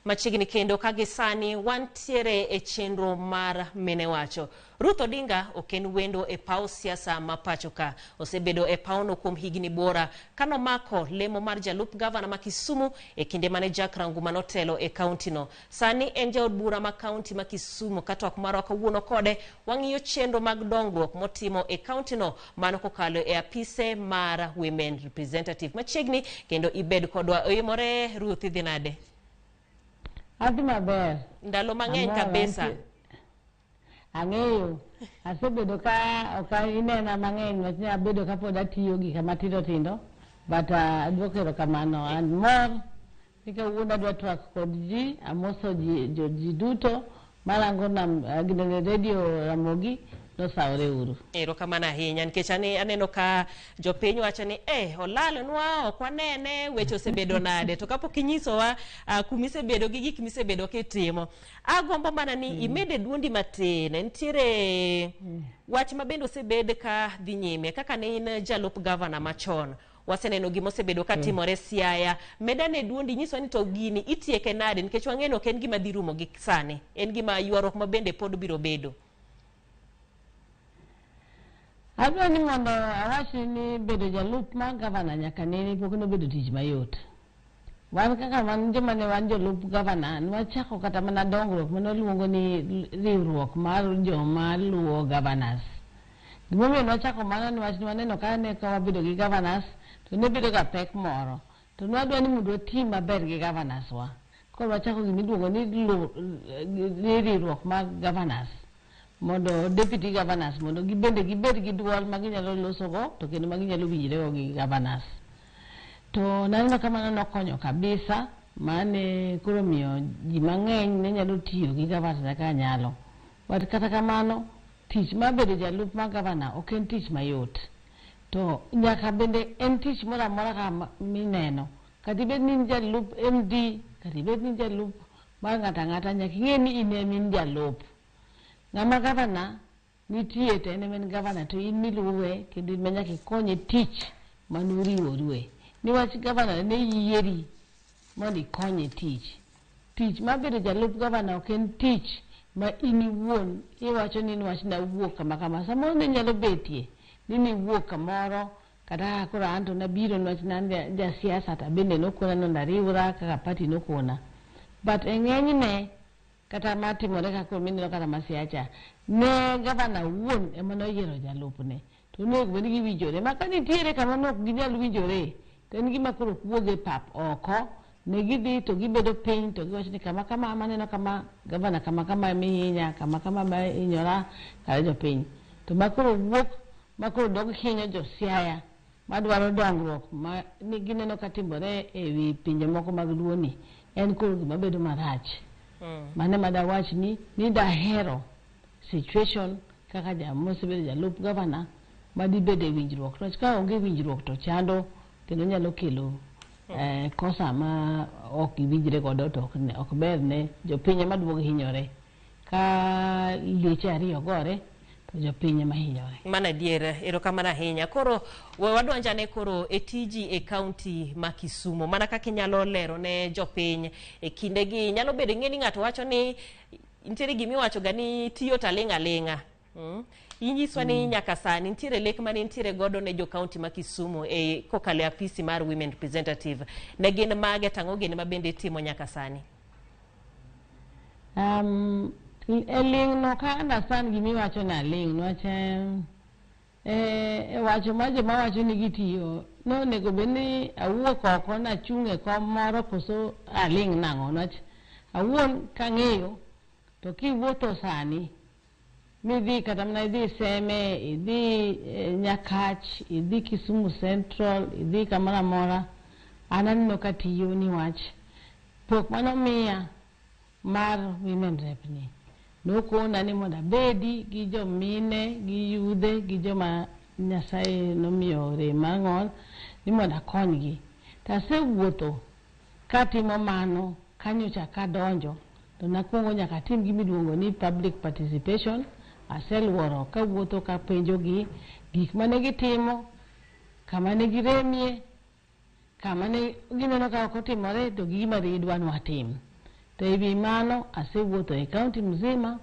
Machiegni kendo ka gi sani wantiere e chenro mar Mine Wacho. Ruth Odinga ok en wendo e paw siasa ma pacho ka. Osebedo e pawno kuom higni buora kanomako lemo mar jalup gavana ma Kisumu e kinde mane Jack Ranguma notelo e kauntino. Sani en jaod bura ma kaunti ma Kisumu. Ka twak marwa kawuono kode, wang'iyo chenro mag dongruok motimo e kauntino mano kokalo e apise mar Women Representative. Machiegni kendo ibed kodwa. Oimore Ruth, idhi nade? Adhi maber. Ndalo mang'eny Amor, kabisa. Ang'eyo. Asebedo ka ok inena mang'eny niwach ne abedo ka pod atiyo gika matindo tindo. But aduoko erokamano. An mor ni kawuono adwa twak kod ji, amoso ji, jo ji duto marango nam, ginene radio Ramogi, nosawore uru. Erokamano ahinya nikech aneno ka jopiny wacho ni olalnwa, ok wanene, weche osebedo nade. To kapok inyisowa kumisebedo gi gik misebedo kitimo, agombo mana ni imede duondi matin. Nitiere wach ma bende osebed ka dhi nyime kaka ne in jalup gavana machon. Waseneno gima osebedo ka timore Siaya. Meda ne duondi, nyiswa ni to gini itieke nade, nikech wang'eyo ni ok en gima dhi rumo gi sani. En gima ywaruok ma bende pod biro bedo. Adwa ni mondo awach ni bedo jalup mar gavana nyaka nene pok nobedo tich mayot. Wan kaka wan joma ne wan jolup gavana, nwachako kata mana dongruok mane waluongo ni riwruok mar joma luwo governors. Gimomiyo nwachako mano niwach nwaneno ka ne ka wabedo gi governors to ne bedo ga pek moro. To nwadwa ni mondo wati maber gi governors wa. Koro wachako gima iluongo ni riwruok mar governors. Mondo deputy governors mondo gibende gibed gi duol ma ginyalo losogo to kendo ma ginyalo winjrego gi governors. To naneno ka mano nokonyo kabisa, mane koro miyo ji mang'eny ne nyalo tiyo gi governors kaka nyalo. But kata kamano, tich mar bedo jalup mar governor ok en tich mayot. To nyaka bende en tich moro amora kaka mineno. Kata ibed ni in jalup MD, kata ibed ni in jalup mar ng'ato ang'ata, nyaka ing'e ni in ema in jalup. Ng'ama governor nitie to en ema en governor to in miluwe kendo in ma nyaka ikonye tich manuriworue. Niwach governor ne yieri mondo ikonye tich. Tich mar bedo jalup governor ok en tich ma in iwuon iwacho ni niwach nawuok kama kama. Samoro ne nyalo betie ni niwuok kamoro kata kaka koro an to nabiro niwach ne an jasiasa to abende nokona mondo ariwra kaka party nokona. But e ng'enyne kata matimore kaka koro mineno kata ma Siaya cha, ne gavana owuon ema noyiero jalupne. To onego bed ni giwinjore. Ma ka nitiere kama ne ok ginyal winjore, to en gima koro ok wuog e pap oko. Ne gidhi to gibedo piny to giwacho ni kama kama ema aneno kama, gavana kama kama ema ihinya, kama kama ema hinyora, kata jopiny. To ma koro wuok, ma koro dog hinyo jo Siaya madwaro dongruok ma ni gineno ka timore e wi pinje moko mag Luo ni, en koro gima bedo marach. Mano ema dawach ni dahero situation kaka mosebedo jalup gavana madibed e winjruok. Niwach ka onge winjruok to chando kendo nyalo kelo kosa ma ok giwinjre godo to ok ber ne jopiny ema duogo hinyore. Ka lieche ariyo gore to jopiny ema hinyore. Mano adier, erokamano ahinya. Koro we wadonjane koro e tiji e kaunti ma Kisumu. Mana kaka inyalo lero ne jopiny e kindegi, nyalo bedo ing'e ni ng'ato wacho ni nitiere gima iwacho ga ni tiyo to aling' aling'a. Inyiswa ni nyaka sani nitiere lek mane nitiere godo ne jo kaunti ma Kisumu e kokalo e apisi mar Women Representative. Ne gin mage to ang'o gini ma bende itimo nyaka sani? E ling' no ka understand gima iwacho ni aling' niwach e wacho ma joma wacho ni gitiyo nonego bed ni awuok oko nachung' e kom moro koso aling' nang'o niwach awuon kang'eyo to kiwuotho sani midhi kata mana idhi Seme, idhi Nyakach, idhi Kisumu Central, idhi kamoro amora, an aneno ka tiyo niwach pok manomiya mar women rep ni nokona ni mondo abedi gi jomine, gi yudhe, gi joma Nyasaye nomiyo rem mar ng'ol ni mondo akonygi. To asewuotho katimo mano kanyocha kadonjo to nakuongo nyaka atim gima iluongo ni public participation. Aseluoro kawuotho kapenjogi gik mane gitimo, kama ne giremie, kama ne gineno ka ok otimore to gi gima gidwa ni watim. To ewi mano asewuotho e kaunti mzima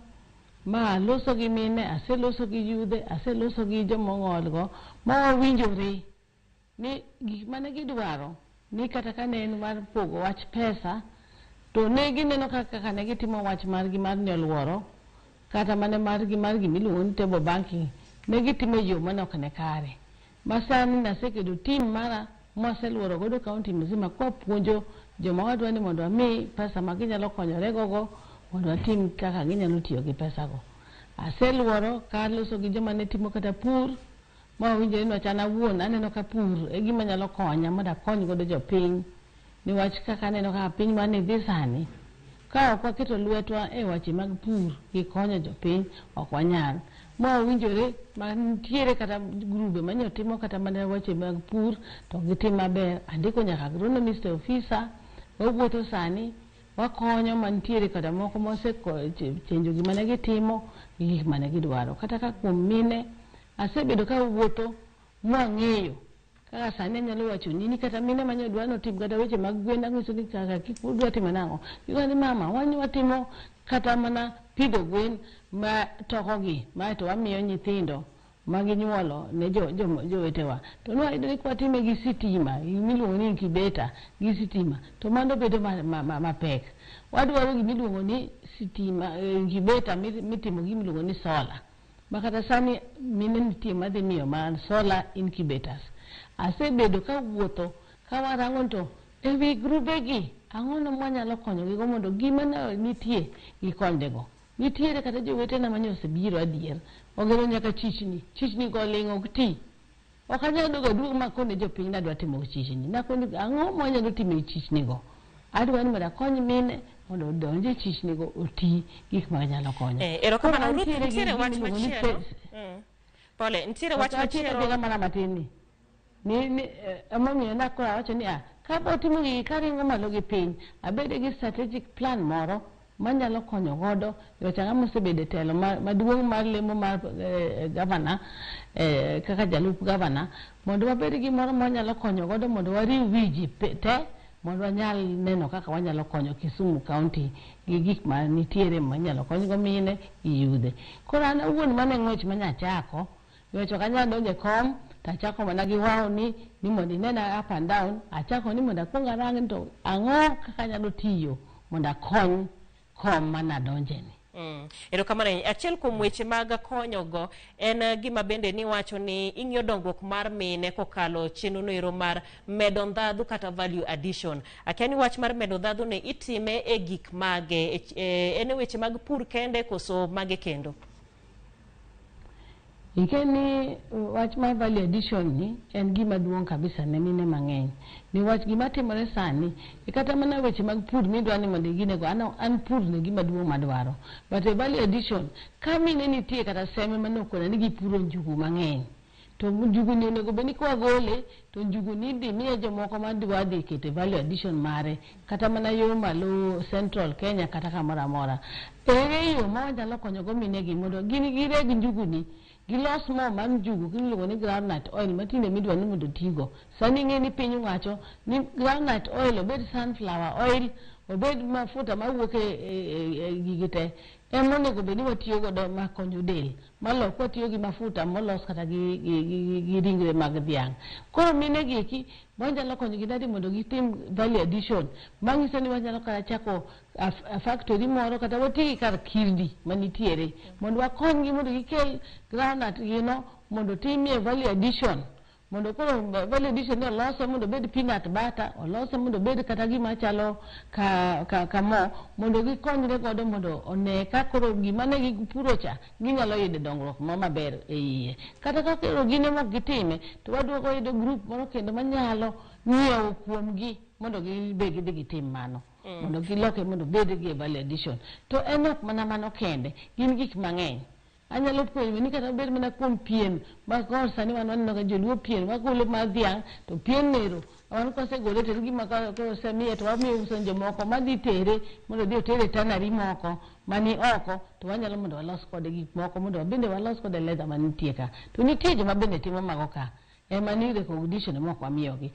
ma aloso gi mine, aseloso gi yudhe, aseloso gi jomong'ol go, ma wawinjore ni gik mane gidwaro ni kata ka ne en mar pogo wach pesa to ne gineno kaka ne gitimo wach margi mar nyoluoro kata mana margi mar gimiluongo ni table banking ne gitimo e yo mane ok ne kare. Ma sani naseketo team mara mwaseluoro godo kaunti mzima kwapuonjo joma wadwa ni mondo wami pesa ma ginyalo konyore gogo mondo watim kaka ginyalo tiyo gi pesa go. Aseluoro kaloso gi joma ne timo kata pur ma wawinjore ni wach an awuon aneno ka pur e gima nyalo konya mondo akony godo jopiny niwach kaka aneno kaka piny mane dhi sani ka ok waketo lwetwa e weche mag pur gi konyo jopiny ok wanyal. Ma wawinjore mantiere kata grube manyo timo kata mana weche mag pur to gitim maber. Andiko nyaka agronomist e ofisa, wawuotho sani wakonyo mantiere kata moko mosechenjo gima ne gitimo gi gik mane gidwaro. Kata ka kuom mine, asebedo ka wuotho mwang'eyo kaka sani anyalo wacho ni kata mine manyo dwa notim kata weche mag gwen ang'iso ni kaka kik udwa timo nang'o. Gikoni ni mama wan watimo kata mana pidho gwen ma tokogi mae to wamiyo nyithindo ma ginyuolo ne jowetewa. To nwayudo ni kwatime gi sitima miluongo ni incubator gi sitima to mano bedo mapek. Wadwaro gimiluongo ni sitima incubator mitimo gi gimiluongo ni solar. Ma kata sani mine nitie madhi miyo ma solar incubators. Asebedo kawuotho ka warango to ewi grube gi ang'ono mwanyalo konyogigo mondo gima ne nitie gikonyre go. Nitiere kata jowetena mane osebiro adier, ogero nyaka chichni, chichni go oling' ok ti. Ok anyal dog aduog makone jopiny ni adwa timo chichni. Nakone ang'o mwanyalo timo e chichni go. Adwa ni mondo akony mine mondo odonj e chichni go oti gik ma nyalo konyo. Erokamano Koro Ruth, antiere gi nitiere wach gimiluongo ni machielo. Pole, nitiere wach Achiel machielo. mana matin ni. Ni emomiyo nakoro awacho ni kabo timo gigi karingo malo gi piny, abede gi strategic plan moro manyalo konyo godo nikech ang'ama osebedo e telo maduong' mar lemo mar gavana kaka jalup gavana mondo wabed gi moro mwanyalo konyo godo mondo wariw wi ji te mondo wanyal neno kaka wanyalo konyo Kisumu County gi gik ma nitiere manyalo konygo mine gi yudhe. Koro an awuon mano e ng'wech manyachako nikech ok anyal donjo e kom tachako mana gi wao ni mondo inena up and down achako ni mondo akuong arang ni to ang'o kaka anyalo tiyo mondo akony kom manadonjeni. Erokamano ahinya. Achiel kuom weche mag konyogo en gima bende niwacho ni ing'iyo dongruok mar mine kokalo chenro noero mar medo ndhadhu kata value addition. Akia ni wach mar medo ndhadhu ni itime e gik mage, en e weche mag pur kende koso mage kendo? Ike ni wach mar value addition ni en gima duong' kabisa ne mine mang'eny. Niwach gima timore sani, e kata mana weche mag pur midwa ni mondo iginego, an pur ne gima duong' madwaro. But e value addition, ka mine nitie kata seme mane okona ni gipuro njugu mang'eny, to njugu ni onego bed ni kwagole, to njugu ni idhi miye jomoko madwa dhi keto e value addition mare, kata mana yo malo Central Kenya kata kamoro amora. Ere yo ma wanyalo konyogo minegi mondo gin gireg njugu ni, gilos mo mar njugu miluongo ni groundnut oil matinde midwa ni mondo otigo. Sani ing'e ni piny owacho ni groundnut oil obed sunflower oil, obed mafuta mawuok e gigi te, ema onego bed ni watiyo godo makonyo del. Malo kwatiyo gi mafuta molos kata gi ringre mag dhiang'. Koro mine gi eki, wanyalo konyogi nadi mondo gitim value addition, manyiso ni wanyalo kata chako a factory moro kata wati gi kar kirdi manitiere mondo wakonygi mondo gikel groundnut gino mondo timie value addition mondo koro value addition ni olose mondo obed peanut butter olose mondo obed kata gima chalo ka mo mondo gikonyre godo mondo one ka koro gima ne gipuro cha ginyalo yudo dongruok mo maber e iye kata ka koro gin ema ok gitime to waduogo yudo group moro kendo manyalo nyiewo kuomgi mondo gibe gidhi gitim mano mondo giloke mondo obed gi value addition to en ok mana mano kende gin gik mang'eny anyalo puonjo ni kata obed mana kuom pien ma koro sani wan waneno ka joluo pien wagolo mar dhiang' to pien nero wan kwasegole to en gima kosemiye to wamiyo uso ne jomoko madhi tere mondo odhi otere e tannery moko mani oko to wanyalo mondo walos kode gik moko mondo wabende walos kode leather manitie ka to nitie joma bende timo mago ka ema ni recognition ema ok wamiyogi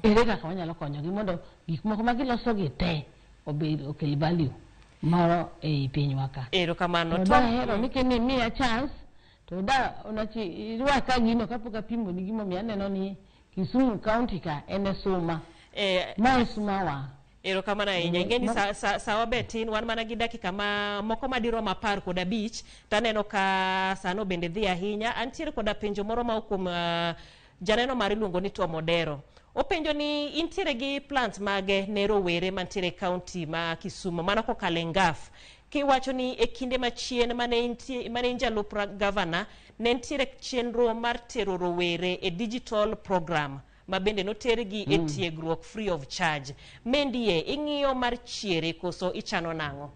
ere kaka wanyalo konyogi mondo gik moko ma giloso gi te obed okel value. moro ei pinywa ka. Erokamano. To Tom- dahero ni kini miya chance to da onachi irwaka gino kapok apimo ni gimomiyo aneno ni Kisumu County ka en e suma. Ma e sumawa. Erokamano ahinya. Ing'e ni sawa be tin, wan mana gi dakika ma moko madirom 15, taneno ka sano bende dhi ahinya. Antiere koda penjo moro ma kuom janeno mar iluongo ni Tom Odero. Openjo ni intiere gi plans mage ne rowere mantiere e county ma Kisumu mano kokalo e NGAAF. Kiwacho ni e kinde machien mane intie mane in jalup gavana ne nitiere chenro mar tero rowere e digital program ma bende notergi e tiegruok free of charge. Mendie ing'iyo mar chiere koso ichano nang'o?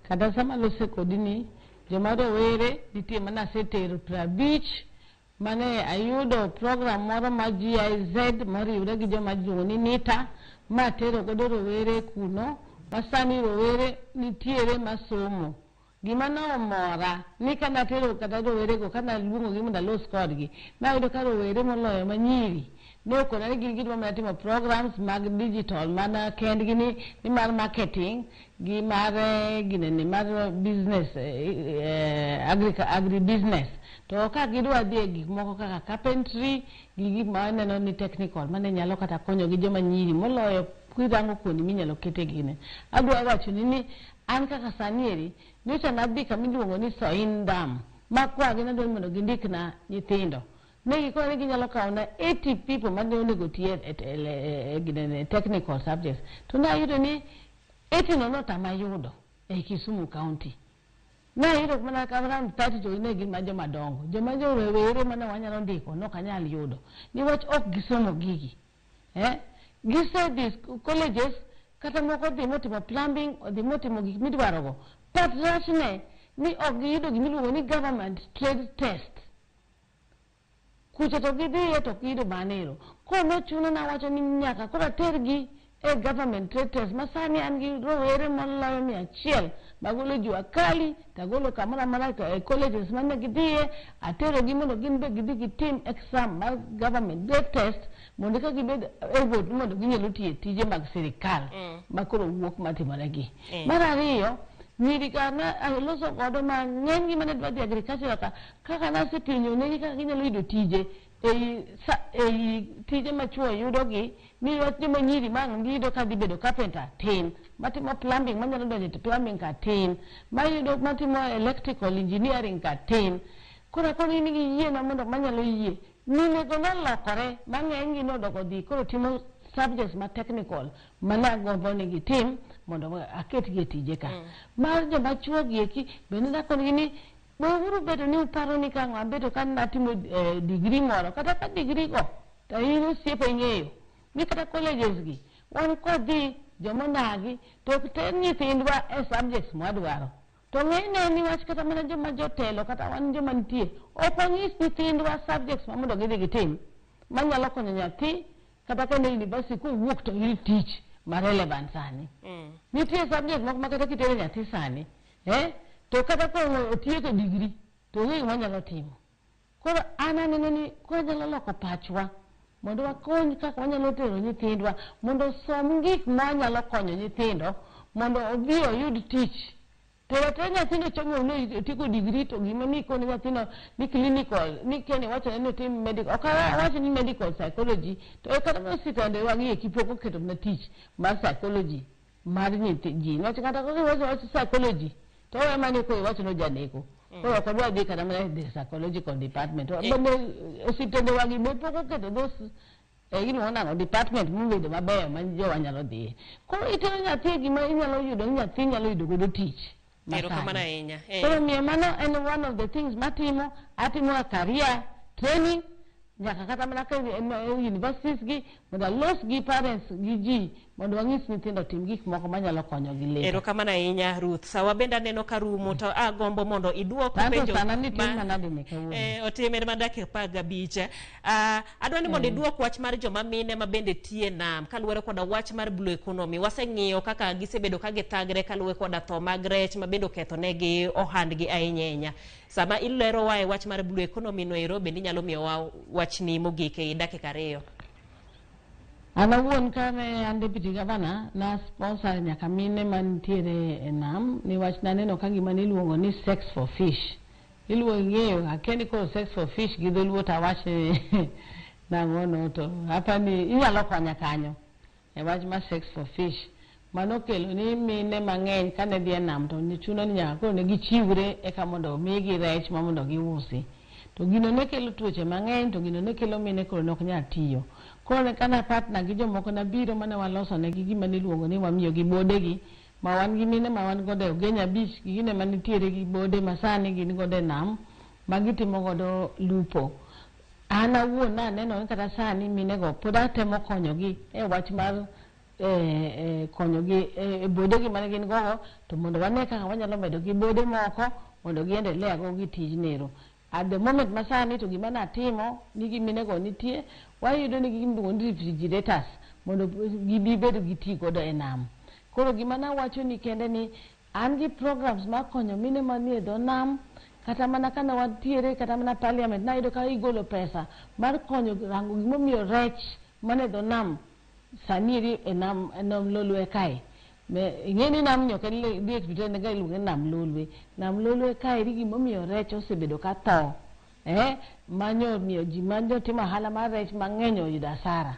Kata sama lose kodi ni joma rowere nitie mana asetero 50 mane ayudo program moro ma GIZ moriwre gi joma iluongo ni NITA matero godo rowere kuno ma sani rowere nitiere masomo. Gima nomora ni kanatero kata rowerego kanaluongogi mondo alos kodgi nayudo ka rowere moloyo manyiri ne okona ni gin gidwa mana timo programs mag digital mana kendgi ni mar marketing gi mar ginene mar business, agri business, to ka gidwa dhi e gik moko kaka carpentry gi gik ma aneno ni technical mane nyalo kata konyo gi joma nyiri moloyo kirango kuonde minyalo kete gine. Adwa wacho ni an kaka sani eri nyocha nadhi kama iluongo ni Soin Dam makwagi nadwa ni mondo gindikna nyithindo. Ne gikona ni ginyalo kawo na 80 people mane onego ti e ginene technical subjects. To nayudo ni 80 no notama yudo e Kisumu County. Nayudo mana ka around 30 to ne gin ma joma dongo. Joma jo rowere mane wanyalo ndiko nok anyal yudo. Niwach ok gisomo gigi. Gisedhi colleges kata moko odhi motimo plumbing, odhi motimo gik midwarogo. But rachne ni ok giyudo gimiluongo ni government trade test. Kucha to gidhiye to ok giyudo manero. Koro nochuno nawacho ni nyaka koro atergi e government trade test ma sani an gi rowere moloyo 100 magolo jua kali tagolo kamoro amora e colleges mane gidhiye aterogi mondo gin be gidhi gitim exam mar government trade test mondo eka gibed able mondo ginyalo tiyo tije mag sirikal ma koro wuok matimoregi. Mar ariyo, nyiri ka na aloso godo ma ng'enygi mane dwa dhi agriculture ka kaka nasepenjo negi kaka ginyalo yudo tije ei tije ma chuo yudogi ni wach joma nyiri ma ang' giyudo ka dhi bedo carpenter tin, matimo plumbing manyalo donjo e plumbing ka tin, mayudo matimo electrical engineering ka tin. Koro akoni ni giyiena mondo manyalo yie. Minego nolokore ma ng'enygi nodoko dhi koro timo subjects ma technical managombo ni gitim mondo aketgi e tije ka. Mar joma chuo gi eki bende nakonegi ni weuru bedo ni uparo ni ka ang' abedo ka natimo degree moro kata ka degree go to in osiepa ing'eyo ni kata colleges gi wan kodhi jomonagi to ok ter nyithindwa e subjects mwadwaro. To ng'enyne niwach kata mana joma jotelo kata wan joma nitie ok wanyis nyithindwa subjects ma mondo gidhi gitim manyalo konyo nyathi kata ka en e university kowuok to yudo tich ma relevant sani. Nitie subject moko ma kata kitero nyathi sani to kata ka otieko degree to onge gima onyalo timo. Koro an aneno ni kwanyalo loko pachwa mondo wakony kaka wanyalo tero nyithindwa mondo osom gik manyalo konyo nyithindo mondo obi oyud tich. Tero atera nyathino chomo ni otieko degree to gima nikone nyathino ni clinical ni kia ni wachone ni otim medical ok awach ni medical psychology to kata mana osiptande wagi eki pok oketo mana tich mar psychology mar nyithi ji niwach kata kaka iwacho wach psychology to owe mana ni koro iwacho ni ojaneko. Koro ok wadwa dhi kata mana e the psychological department. Bende osiptende wagi be pok oketo those iluongo nang'o department mobedo mabeyo ma jowa nyalo dhiye. Koro itero nyathi e gima inyalo yudo ni nyathi nyalo yudo godo tich Erokamano masani. ahinya. Koro miyo mano en one of the things matimo, atimo a career training nyaka kata mana ka en e universities gi mondo alos gi parents gi ji mondo wanyis nyithindo otim gik moko manyalo konyogi later. Erokamano ahinya Ruth. Sawa bende aneno ka rumo to agombo mondo iduok Anto penjo sana ni tim manade ni kawuono. Otim en mana dakika 15. Adwa ni mondo iduok wach mar joma mine ma bende tiye nam kaluwore koda wach mar blue economy. Waseng'iyo kaka gisebedo ka githagre kaluwore koda tho mag rech ma bende oketho negi ohandgi ahinya ahinya. Sama ilerowa e wach mar blue economy no ero bende inyalo miyowa wachni mogik e dakika 2. An awuon kane an deputy governor, na sponsor nyaka mine mantiere e nam, niwach naneno ka gima niluongo ni sex for fish. Iluongo ing'eyo, akia ni koro sex for fish gi dholuo to awach ni nang'o no to apani inyalo konya kanyo e wach mar sex for fish. Mano kelo ni mine mang'eny kane dhi e nam to chuno ni nyaka koro ne gichiwre eka mondo omigi rech ma mondo giusi. To gino ne kelo tuoche mang'eny to gino ne kelo mine koro ne ok nyal tiyo. Koro kana partner gi jomoko nabiro mane waloso negi gima niluongo ni wamiyogi bodegi ma wan gi mine ma wan godo e Ugenya Beach gi gine manitiere gi bode ma sani gin godo e nam ma gitimo godo lupo. An awuon naneno ni kata sani minego pod atemo konyogi e wach mar konyogi e bodegi mane gin gogo to mondo wane kaka wanyalo medo gi bode moko mondo giendelea go gi tijnero. At the moment masani to gima natimo ni gi minego nitie wayudo ni gima iluongo ni refrigerators mondo gibi bedo gi ti godo e nam. Koro gima nawacho ni kende ni an gi programs mar konyo mine manie dho nam kata mana kana wantiere kata mana parliament nayudo ka igolo pesa mar konyo rango gimomiyo rech mane dho nam sani eri e nam, e nam Lolwe kae. Ing'e ni nam ni ok en Lake Victoria en ga iluonge ni nam Lolwe. Nam Lolwe kae eri gimomiyo rech osebedo ka tho. Manyo miyo ji manyo timo ohala mar rech mang'eny oyudo asara.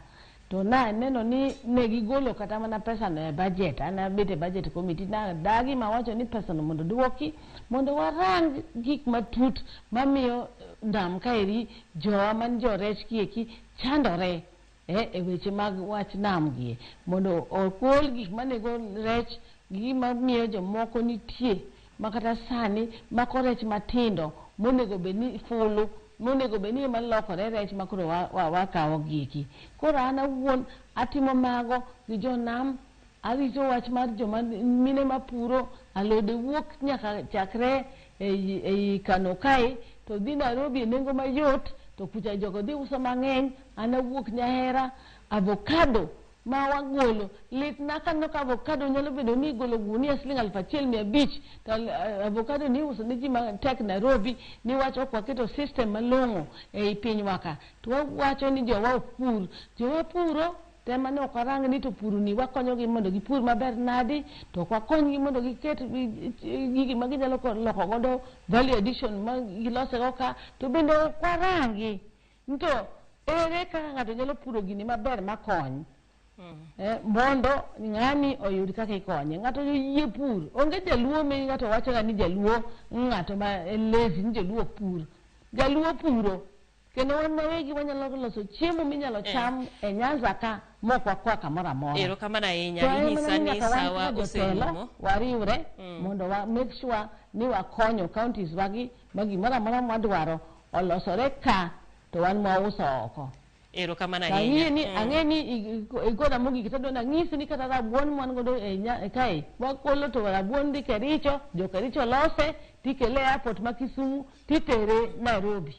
To na neno ni ne gigolo kata mana pesa no e budget. An abet e budget committee na dagi mawacho ni pesa no mondo duoki mondo warang gik matut mamiyo nam kaeri jowa man jo rech gieki chandore e weche mag wach nam gie mondo ogol gik manego rech gi gima miyo jomoko nitie makata sani mako rech matindo monego bed ni fulu monego bed ni ema lokore rech ma koro wakawo gieki. Koro an awuon atimo mago gi jonam, arito wach mar joma mine mapuro, alode wuok nyaka chakre ei Kano kae to dhi Nairobi e nengo mayot to kucha jogo dhi uso mang'eny. An awuok Nyahera, avocado ma wagolo lit na kaneno ka avocado nyalo bedo ni igolo gunia siling 1500 to avocado ni iuso ne ji matek Nairobi niwach ok waketo system malong'o ei pinywa ka. To wawacho ni jowa ok pur, jowa puro tema ne ok warang ni to puro ni wakonyogi mondo gipur maber nadi, to ok wakonygi mondo giket gigi ma ginyalo loko godo value addition ma gilosego ka, to bende ok warangi ni to ere kaka ng'ato nyalo puro gini maber makony. Mondo ng'ani oyud kaka ikonye. Ng'ato oyie pur. Onge jaluo mi ng'ato wacho ga ni jaluo ng'ato ma en lazy ni jaluo ok pur. Jaluo puro. Kendo wan wawegi wanyalo loso chiemo minyalo cham e Nyanza ka mok wakwa kamoro amora. Erokamano ahinya. To en Inyisa mana ni ni nyaka wan sawa kaka jotelo oserumo. wariwre mondo wa make sure ni wakonyo counties wagi ma gimoro amora mwadwaro olosore ka to wan mwauso oko. Erokamano To ahinya. ang'e ni igoda mogik to adwa nang'isi ni kata rabuon mwan godo e kae wakolo to rabuon dhi Kericho, jo Kericho lose tikele e airport ma Kisumu titere Nairobi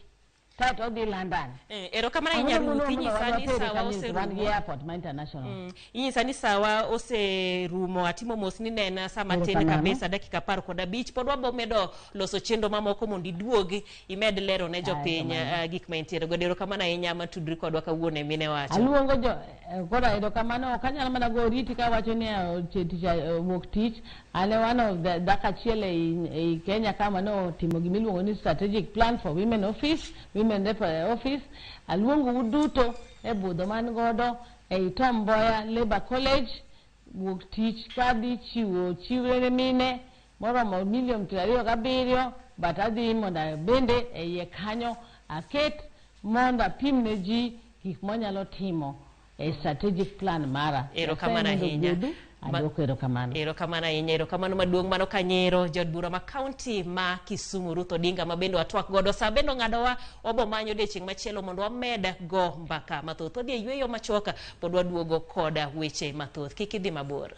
kaeto odhi London. Erokamano ahinya Ang'o Ruth, mondo inyisa ni watere sawa kanyo to wan gi oserumo. airport ma international. Inyisa ni sawa oserumo, atimo mos ni nena sama tin Erokamano. kabisa dakika 15 pod wabo medo loso chenro mamoko mondo iduog imed lero ne jopiny Erokamano. gik ma entiere godo. Erokamano ahinya matudri kodwa kawuono e Mine Wacho. Aluongo jo koro erokamano ok anyal mana go oriti kawacho ni tich wuok tich. An e one of the dhako achiel ei Kenya ka mane otimo gima iluongo ni strategic plan for women office, women rep office. Aluongo u duto e budho man godo ei Tom Mboya Labour College wuok tich kadhi chiwo chiwre ne mine moromo milion 27, but adhi mondo bende e iye kanyo aket mondo apim ne ji gik mwanyalo timo e strategic plan mara. Erokamano Nyasaye mondo ahinya. ogwedhu. Adwoko erokamano. Erokamano ahinya, erokamano maduong' mano Kanyero, jaod bura ma kaunti ma Kisumu Ruth Odinga ma bende watwak godo. Sa bende ong'adowa, wabo manyo odiochieng' machielo mondo wamed go mbaka mathoth. Wadhi e yweyo machuok, pod waduogo koda weche mathoth. Kik idhi mabor.